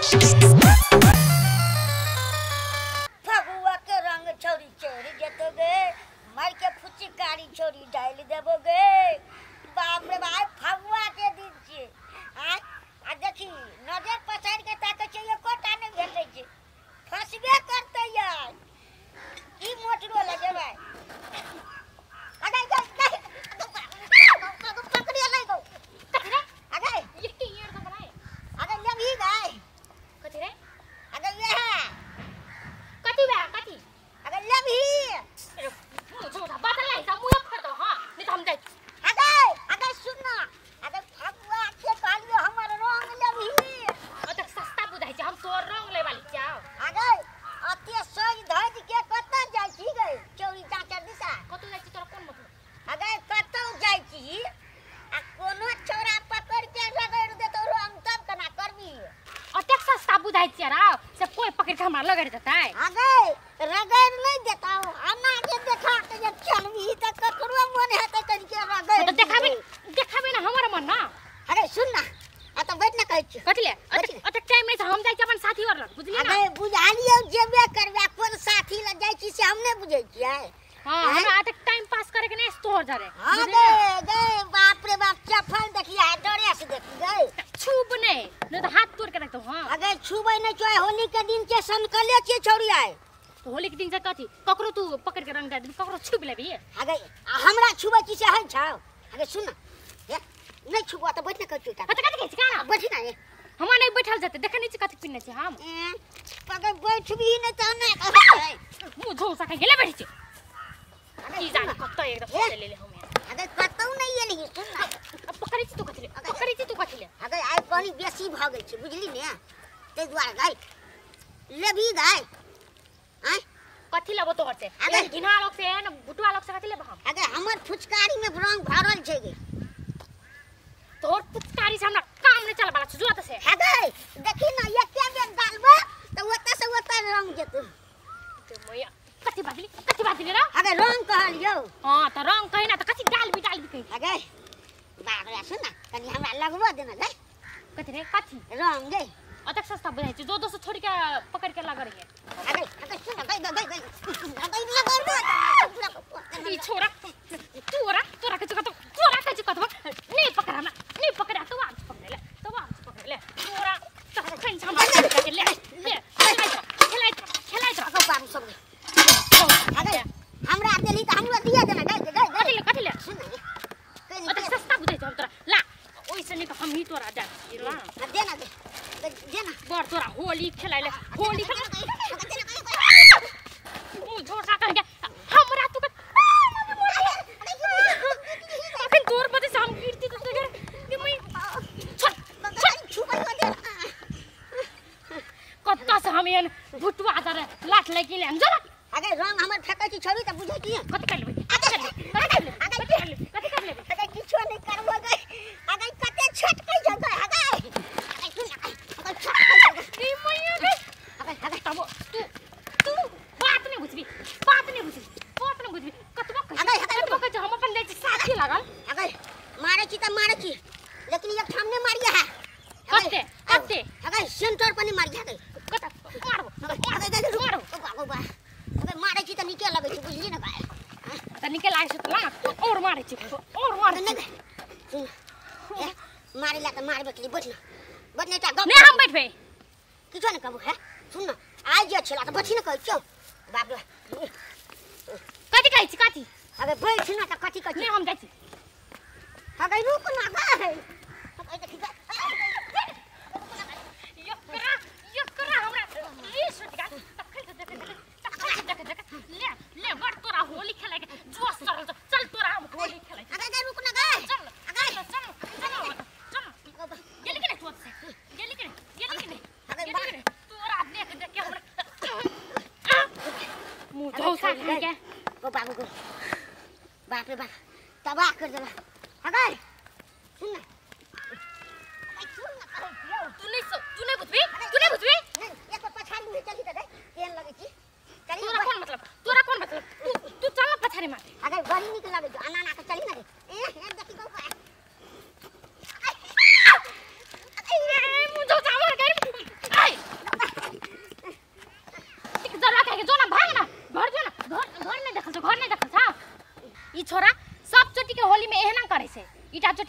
फगुआ के रंग छोरी चोरी जतो गे, मार के फुचकारी छोरी डाल देबो गे। बाप रे बाप, फगुआ के दिन छे। आ देखी नजर पसार के ताके छै, एकोटा नहि भेटै छै, फसबे करतै यार। ई मोटरो लगेबै अगे गे पकड़िए ले गो। कथी रे? अगे ये की यार तो बनाए। अगे लेबही गाय। कथी रे? अगे ये कथी बा कथी? अगे लेबही। मुंह छोटा बात नहीं सा मुंह फड़ दो। हां नहीं तो हम जाय। अगे अगे सुन ना, अगे फगुआ के कहलियो हमर रंग लेबही। ओतक सस्ता बुझाइ छै, हम तोर रंग ले वाली चाव। अगे अते सज धज के कतऽ जाइ छी गे चौरी चाचर दिशा? कतौ जाइ छी तोरा कोन मतलब? अगे कतौ जाइ छी आ कोनो चौरा पकड़ के रगड़ देतौ रंग, तब केना करबी? ओतेक सस्ता बुझाइ छै राव से कोई पकड़ के हमरा लगड़ देतै? अगे रगड़ नहीं देतौ, अना के देखा के जे चलबी त ककरो मन हेतै कनिके रगड़। तो देखाबे देखाबे ना हमर मन ना। अरे सुन ना, आ त बैठ ना कहै छी। कथी ले? ओतेक टाइम नहीं छै, हम जाइ छी अपन साथी और लग, बुझली ना? अगे बुझालियो जेबे करबे, कोन साथी लग जाइ छी से हम नहीं बुझै छियै। हां हमरा ओतेक टाइम पास करे के नहीं तोहर धरे। हां गे गे बाप रे बाप, चफल देखिया ड्रेस देखी गे। छूब नहीं, नहीं तो हाथ तोड़ के रख दो। हां अगे छुबै नहीं छै, होली के दिन के सनकले छियै छौरी आय। तो होली के दिन से कथी ककरो तू पकड़ के रंग दे देबी, ककरो छुब लेबी? अगे हमरा छुबै छी से है छौ। अगे सुन ना, ये नहीं छुबो त बैठ ना कहै छियै। त कथी कहै छी का? बैठ ना। हमरा नहीं बैठल जेतै, देखे नहीं छी कथी पिन्ने छी हम। अगे बैठबी नहीं त नै कहै। मुंह झोसा के गेले बैठ छी। की जाने कतौ एकदम से ले ले हम। अगे कतौ नहीं एली, सुन ना। पकड़ै छी तू कथी ले? पकड़ै छी तू कथी ले? अगे आइ पानी बेसी भ गेल छै बुझली ने, तै दुआरे गाय लेबी गाय। आय कथी लेबो तोहर से? अगे घिना लोग से न भुटुआ लोग से कथी लेबो हम? अगे हमर फुचकारी में रंग भरल छै गे। तोहर फुचकारी से हमरा काम नहीं चल वाला छै, जो त से। अगे देखी ना, एके बेर डालबो त ओतऽ से ओतऽ रंग जेतौ। ते मैया कथी बाजली, कथी बाजली रे? अगे रंग कहलियौ। हां त रंग कहि ना त कथी डालबी डालबी कहि। अगे बाप रे सुन ना, कनी हमरा लगबो देना गे। कथी रे कथी? रंग गे। अतक सस्ता बुझाइ छै, जो दोस्त छोड़ के पकड़ के लग रही है। अगे अगे सुन ना, गई गई गई गई लगबो। ई छोरा तोरा तोरा के चुका तोरा के चुका नहीं पकड़ हमरा, नहीं पकड़ा तो आप पकड़ ले, तो आप पकड़ ले तोरा तखन हमरा के ले ले खेलाइ खेलाइ खेलाइ अगे बाबू सब। अगे हमरा देली त हमरो दिया देना गई गई गई। कथी ले कथी ले? सुन ना, अतक सस्ता बुझाइ छै हम तोरा ला, ओइसे नहीं हम ही तोरा जा छी ला। देना दे देना बड़ तोरा होली खेलाइ ले, होली खेला मुंह झोसा कह के हमरा तू अखन तोर बदे से हम गिरती त गे के मैं छोड़ छुपाई दे। कत्ता से हम एन भुटुआ दरे लाठ लगी ले हम जरा। अगे रंग हमर फेकै छी छोड़ी त बुझै छी कथि कर लेबै? कथि कर लेबै? कथि कर लेबै? कथि कर लेबै? अगे किछो नहीं करबो गे। अगे कते छटकै छै गे। अगे अगे सुन, अगे छटकै छै गे मैया गे। अगे अगे तब तू तू बात नहीं बुझबी, बात नहीं बुझबी, बात नहीं बुझबी। कतबो कहै अगे अगे कतबो कहै हम अपन जाइ छी साथी लागल। अगे मारै छी त मारै छी, लेकिन एक ठाम नै मारिया है। कते कते? अगे सेंटर पर नै मारिया गे। कत मारबो? अगे अगे मारबो। बाबू बा अगे मारै छी त निके लगै छै बुझली ने भाई। त निके लागै छै त ला और मारै छी, और मारै छी। सुन ए मारै ला त मारबे के लिए बैठ ना, बैठ ने टा गप। नै हम बैठबे किछो नै कहबो है। सुन ना, आइ जे छला त बैठी ने कहै छियौ। बाप रे कथि कहै छी कथि? अगे बैठ ना त कथि कहै छी? नै हम जाइ छी। अगे रुक ना गे। अगे देखी गे। यकरा यकरा हमरा ई सोच गा तखन से देख देख तखन से देख देख ले ले बड़ तोरा होली खेलाइ के जोश चढ़ल छौ। चल तोरा हम होली खेलाइ। अगे गे रुक ना गे। चल अगे चल चल चल गेली के नहीं तोर से? गेली के नहीं? गेली के नहीं? अगे गेली के नहीं? तोरा देख देख के हमरा मुंह धौसा खा के। ओ बाबू गो बाप रे बाप तबाह कर देला। अगे सुन ना, अगे सुन ना कहै छियौ। तू नहीं तू नहीं बुझबी, तू नहीं बुझबी। नहीं एक बार पछाड़ी में चली त दे केहन लगै छी। चली तोरा कोन मतलब? तोरा कोन मतलब? तू तू चल ना पछाड़ी मार। अगे बड़ी नीक लगै छौ, अना अना के चली ना रे। ए ए देखी गौ। ए मुंह धौसा हमर गई। आइ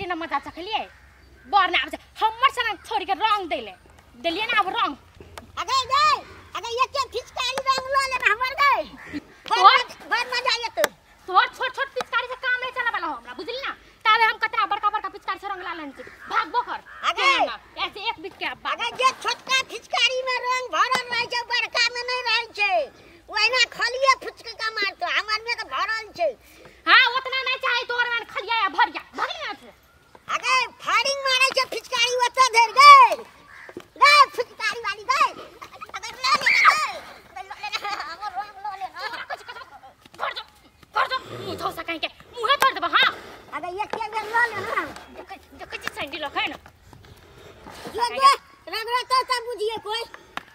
ना मजा चखलिए बर ना आबै छै हमर सनक छोड़ी के रंग देले देलिए ना अब रंग अगे गए अगे ये के फिचकारी रंग ल लेना हमर गए बड़ मजा आयत तोर छोट छोट पिचकारी से काम नहीं चला वाला हो हमरा बुझली ना ताबे हम कतना बड़का बड़का पिचकारी से रंग ला लेने छी भागबो कर अगे ऐसे एक बीच के अगे जे छोटका फिचकारी में रंग भरल रहे छै बड़का में नहीं रहे छै ओहिना खलिए फुचका मारतो हमर में त भरल छै हां उतना नहीं चाहे तोर में खलिया या भरिया भगली ना छै अगे फायरिंग मारे छै फिचकारी ओत धर गए गए फिचकारी वाली गए अगर ल ले गए हमर रंग ल ले तोरा कुछ घर जो घर जो मुंह धो सकै के मुंह तोड़ देबो हां अगे एक के बेर ल ले ना देखै छी सैंडल लखै ना जो जो रगड़ा तो तब बुझिए कोई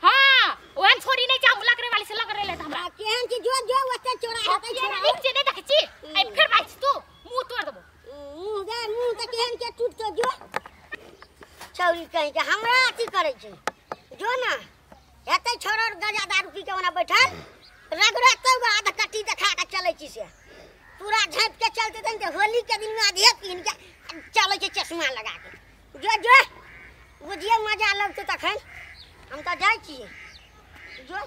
हां ओहन छोड़ी नहीं चाहू लकड़े वाली से लग रहले त हमरा केहन छी जो जो ओते चोरा हेतै छोरा नीचे नहीं देखै छी आई फिर बाज तू मुंह तोड़ देबो मुंह गे मुंह त केहन के टूटतो जो छौरी कहि के हमरा अथी करै छै जो ना हेतै छोरा गजा दारू पी के ओना बैठल रगड़ा तो आधा कट्टी देखा के चलै छी से पूरा झाँपि के चलते त होली के दिन में आधे पीन के चलै छै चश्मा लगा के जो जो बुझिए मजा लगतै तखन हम त जाइ छियै जो।